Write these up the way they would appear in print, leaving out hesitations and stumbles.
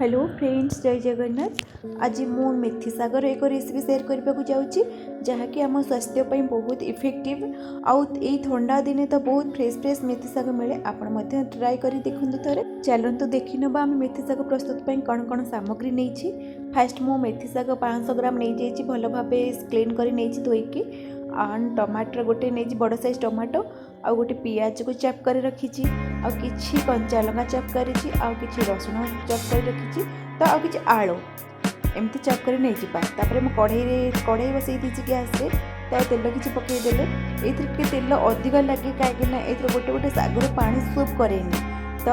Hello friends, ଜୟ ଜଗନ୍ନାଥ। ଆଜି ମୁଁ ମେଥି ଶାଗର ଏକ ରେସିପି ସେୟାର କରିବାକୁ ଯାଉଛି, ଯାହାକି ଆମ ସ୍ୱାସ୍ଥ୍ୟ ପାଇଁ ବହୁତ ଇଫେକ୍ଟିଭ୍। ଆଉ ଏଇ ଥଣ୍ଡା ଦିନେ ତ ବହୁତ ଫ୍ରେଶ୍ ଫ୍ରେଶ୍ ମେଥି ଶାଗ ମିଳେ। ଆପଣ ମଧ୍ୟ ଟ୍ରାଏ କରି ଦେଖନ୍ତୁ ଥରେ। ଚାଲନ୍ତୁ ଦେଖିନେବା ଆମେ ମେଥି ଶାଗ ପ୍ରସ୍ତୁତ ପାଇଁ କ'ଣ କ'ଣ ସାମଗ୍ରୀ ନେଇଛି। ଫାଷ୍ଟ ମୁଁ ମେଥି ଶାଗ 500 ଗ୍ରାମ ନେଇଯାଇଛି, ଭଲ ଭାବେ କ୍ଲିନ୍ କରି ନେଇଛି ଧୋଇକି। ଆଣ୍ଡ ଟମାଟର ଗୋଟେ ନେଇଛି, ବଡ଼ ସାଇଜ୍ ଟମାଟୋ। ଆଉ ଗୋଟେ ପିଆଜକୁ ଚପ୍ କରି ରଖିଛି, ଆଉ କିଛି କଞ୍ଚା ଲଙ୍କା ଚପ୍ କରିଛି, ଆଉ କିଛି ରସୁଣ ଚପ୍ କରି ରଖିଛି ତ, ଆଉ କିଛି ଆଳୁ ଏମିତି ଚପ୍ କରି ନେଇଯିବା। ତାପରେ ମୁଁ କଢ଼େଇରେ କଢ଼େଇ ବସେଇ ଦେଇଛି ଗ୍ୟାସ୍ରେ ତ, ତେଲ କିଛି ପକାଇଦେଲେ। ଏଇଥିରେ ଟିକେ ତେଲ ଅଧିକ ଲାଗେ, କାହିଁକିନା ଏଇଥିରେ ଗୋଟେ ଗୋଟେ ଶାଗରୁ ପାଣି ସୁପ୍ କରେନି, ତ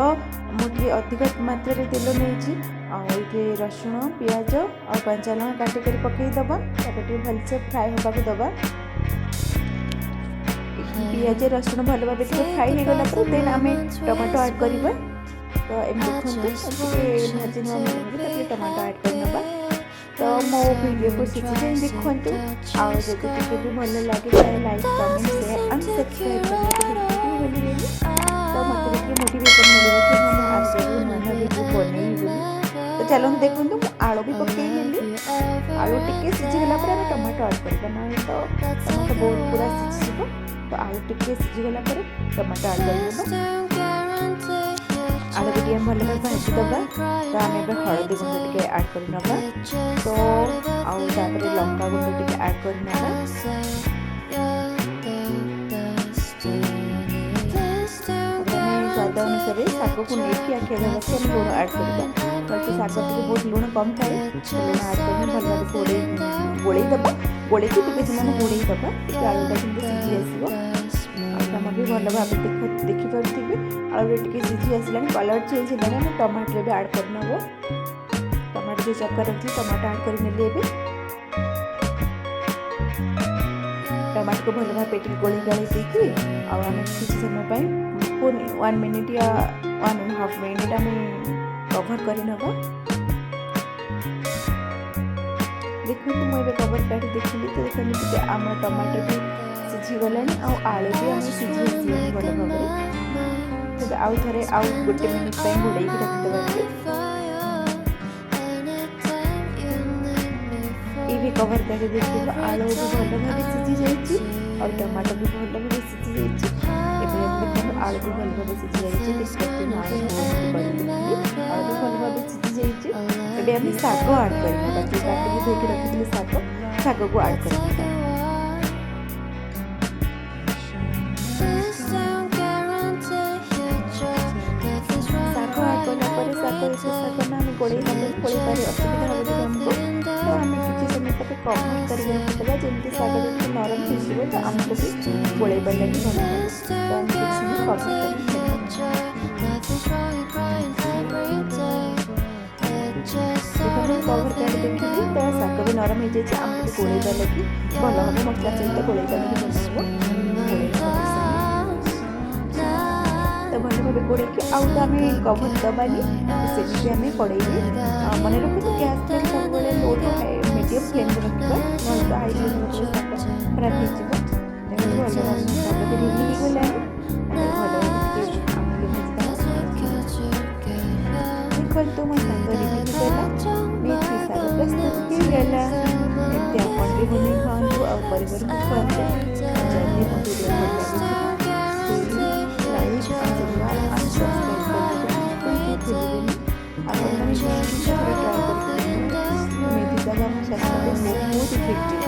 ମୁଁ ଟିକେ ଅଧିକ ମାତ୍ରାରେ ତେଲ ନେଇଛି। ଆଉ ଏଇଥିରେ ରସୁଣ, ପିଆଜ ଆଉ କଞ୍ଚା ଲଙ୍କା କାଟି କରି ପକାଇଦେବା। ତାପରେ ଟିକେ ଭଲସେ ଫ୍ରାଏ ହେବାକୁ ଦେବା। ପିଆଜ ରସୁଣ ଭଲ ଭାବେ ଟିକେ ଫ୍ରାଏ ହେଇଗଲା ପରେ ଦେନ୍ ଆମେ ଟମାଟୋ ଆଡ଼୍ କରିବା। ତ ଏମିତି ଦେଖନ୍ତୁ, ଟିକେ ଭାଜି ନେବା ଭଲ ଭାବେ, ତାପରେ ଟମାଟୋ ଆଡ଼୍ କରିନେବା। ତ ମୋ ଭିଡ଼ିଓକୁ ଶେଷ ଯାଏଁ ଦେଖନ୍ତୁ, ଆଉ ଯଦି ଟିକେ ବି ଭଲ ଲାଗେ ତାହେଲେ like, comment, share and subscribe କରିବାକୁ ବିଲକୁଲ ବି ଭୁଲିବେନି। ତ ମୋତେ ବି ଟିକେ ମୋଟିଭେସନ୍ ମିଳିବ କି ହଁ, ମୁଁ ଆଗକୁ ନୂଆ ନୂଆ ଭିଡ଼ିଓ ବନେଇବି ବୋଲି। ତ ଚାଲନ୍ତୁ ଦେଖନ୍ତୁ, ମୁଁ ଆଳୁ ବି ପକାଇ ନେଲି। ଆଳୁ ଟିକେ ସିଝିଗଲା ପରେ ଆମେ ଟମାଟୋ ଆଡ଼୍ କରିବା, ନହେଲେ ତ ଟମାଟୋ ବହୁତ ପୁରା ସିଝିଯିବ। ତ ଆଳୁ ଟିକେ ସିଝିଗଲା ପରେ ଟମାଟୋ ଆଡ଼୍ କରିନେବା। ଆଳୁକୁ ଟିକେ ଭଲ ଭାବେ ଭାଜିଦେବା। ତ ଆମେ ଏବେ ହଳଦୀ ଗୁଣ୍ଡ ଟିକେ ଆଡ଼୍ କରିନେବା ତ, ଆଉ ତାପରେ ଲଙ୍କା ଗୁଣ୍ଡ ଟିକେ ଆଡ଼୍ କରିନେବା। ତାପରେ ଆମେ ସ୍ୱାଦ ଅନୁସାରେ, ଶାଗକୁ ନେଇକି ଆଖି ରଖି ଆମେ ଲୁଣ ଆଡ଼୍ କରିବା। ତ ଶାଗ ଟିକେ ବହୁତ ଲୁଣ କମ୍ ଥାଏ, ତ ଲୁଣ ଆଡ଼୍ କରିକି ଭଲ ଭାବେ ଗୋଳେଇ ଦେବା। ଗୋଳେଇକି ଟିକେ ସମୟ ଘୋଡ଼େଇ ଦେବା, ଟିକେ ଆଳୁଟା ଯେମିତି ସିଝି ଆସିବ। ଆଉ ଟମାଟୋ ବି ଭଲ ଭାବେ ଦେଖିପାରୁଥିବେ, ଆଳୁଟା ଟିକେ ସିଝି ଆସିଲାଣି, କଲର୍ ଚେଞ୍ଜ ହେଲାଣି। ଆମେ ଟମାଟୋ ଏବେ ଆଡ଼୍ କରିନେବ। ଟମାଟୋ ଯେଉଁ ଚପ୍ ରଖିଥିଲି, ଟମାଟୋ ଆଡ଼୍ କରିନେଲି। ଏବେ ଟମାଟୋକୁ ଭଲ ଭାବେ ଟିକେ ଗୋଳେଇ ଗାଳେଇ ଦେଇକି ଆଉ ଆମେ କିଛି ସମୟ ପାଇଁ ପୁଣି ୱାନ୍ ମିନିଟ୍ ୟା 1.5 ମିନିଟ୍ ଆମେ କଭର୍ କରିନେବା। ଦେଖନ୍ତୁ, ମୁଁ ଏବେ କଭର୍ କାଢ଼ି ଦେଖିଲି ତ, ଦେଖନ୍ତୁ ଟିକେ ଆମ ଟମାଟୋ ବି ସିଝିଗଲାଣି ଆଉ ଆଳୁ ବି ଆମର ସିଝି ଆସିଲାଣି ଭଲ ଭାବରେ। ତେବେ ଆଉ ଥରେ ଆଉ ଗୋଟେ ମିନିଟ୍ ପାଇଁ ଘୋଡ଼େଇକି ରଖିଦେବା ଟିକେ। ଏବେ କଭର୍ କାଢ଼ି ଦେଖିବା, ଆଳୁ ବି ଭଲ ଭାବେ ସିଝି ଯାଇଛି ଆଉ ଟମାଟୋ ବି ଭଲ ଭାବେ ସିଝି ଯାଇଛି। ଏବେ ଦେଖନ୍ତୁ, ଆଳୁ ବି ଭଲ ଭାବେ ସିଝି ଯାଇଛି। ଦେଖିପାରୁଥିବେ, ମୁଁ ଆଳୁ କରି ଦେଖିଲି, ଆଳୁ ବି ଭଲ ଭାବେ ସିଝି ଯାଇଛି। ଏବେ ଆମେ ଶାଗ ଆଡ଼୍ କରିନେବା। ଯେଉଁ କାଟିକି ଧୋଇକି ରଖିଥିଲି ଶାଗ, ଶାଗକୁ ଆଡ଼୍ କରିନେବା। ଶାଗ ଆଡ଼୍ କଲା ପରେ, ଶାଗ ଏତେ ଶାଗ ନା ଆମେ ଗୋଳେଇ ହେବନି, ଗୋଳେଇବାରେ ଅସୁବିଧା ହେବ ଟିକେ ଆମକୁ। ତ ଆମେ କିଛି ସମୟ ତାକୁ କଭର୍ କରିକି ରଖିଦେବା, ଯେମିତି ଶାଗଟା ଟିକେ ନରମ ହେଇଯିବ, ତ ଆମକୁ ବି ଗୋଳେଇବା ଲାଗି ଭଲ ହେବ। ତ ଆମେ କିଛି ସମୟ କଭର୍ କରିକି ଛାଡ଼ିଦେବା। ଦେଖନ୍ତୁ, କଭର୍ କାଢ଼ି ଦେଖିଲି ତ ଶାଗ ବି ନରମ ହେଇଯାଇଛି, ଆମକୁ ବି ଗୋଳେଇବା ଲାଗି ଭଲ ହେବ, ମସଲା ସହିତ ଗୋଳେଇବା ଲାଗି ଭଲ ହେବ। ଗୋଳେଇ ନେବା କିଛି ସମୟ। ତ ଭଲ ଭାବେ ଗୋଳେଇକି ଆଉ ତ ଆମେ କଭର୍ ଦେବାନି, ସେମିତି ଆମେ କଡ଼େଇରେ। ମନେ ରଖନ୍ତୁ, ଗ୍ୟାସ୍ ଫ୍ଲେମ୍ ସବୁବେଳେ ଲୋ ଟୁ ହାଇ, ମିଡ଼ିୟମ୍ ଫ୍ଲେମ୍ରେ ରଖିବା, ନହେଲେ ତ ହାଇ ଫ୍ଲେମ୍ରେ ରଖିଲେ ଶାଗ ଖରାପ ହେଇଯିବ। ଦେଖନ୍ତୁ, ଭଲ ଭାବେ ଶାଗ ବି ରେଡ଼ି ହେଇଗଲାଣି। ଭଲ ଭାବେ ଟିକେ ଆଉ ଟିକେ ଭାଜିଦେବା। ଦେଖନ୍ତୁ, ମୋ ଶାଗ ରେଡ଼ି ହେଇଗଲା, ମେଥି ଶାଗ ପ୍ରସ୍ତୁତ ହେଇଗଲା। ଏମିତି ଆପଣ ବି ବନେଇ ଖାଆନ୍ତୁ ଆଉ ପରିବାରକୁ ଖୁଆନ୍ତୁ। ଯଦି ମୋ ଭିଡ଼ିଓ ଭଲ ଲାଗିଥିବ, ଲାଇକ୍, ସେୟାର ଆଣ୍ଡ ସବସ୍କ୍ରାଇବ୍ କରିବାକୁ ବିଲକୁଲ ଭୁଲିବେନି। ଆପଣମାନେ ନିଶ୍ଚିତ ଥରେ ଟ୍ରାଏ କରିକି ଦେଖନ୍ତୁ। ମେଥି ଶାଗ ଆମ ସ୍ୱାସ୍ଥ୍ୟ ପାଇଁ ବହୁତ ଇଫେକ୍ଟିଭ୍।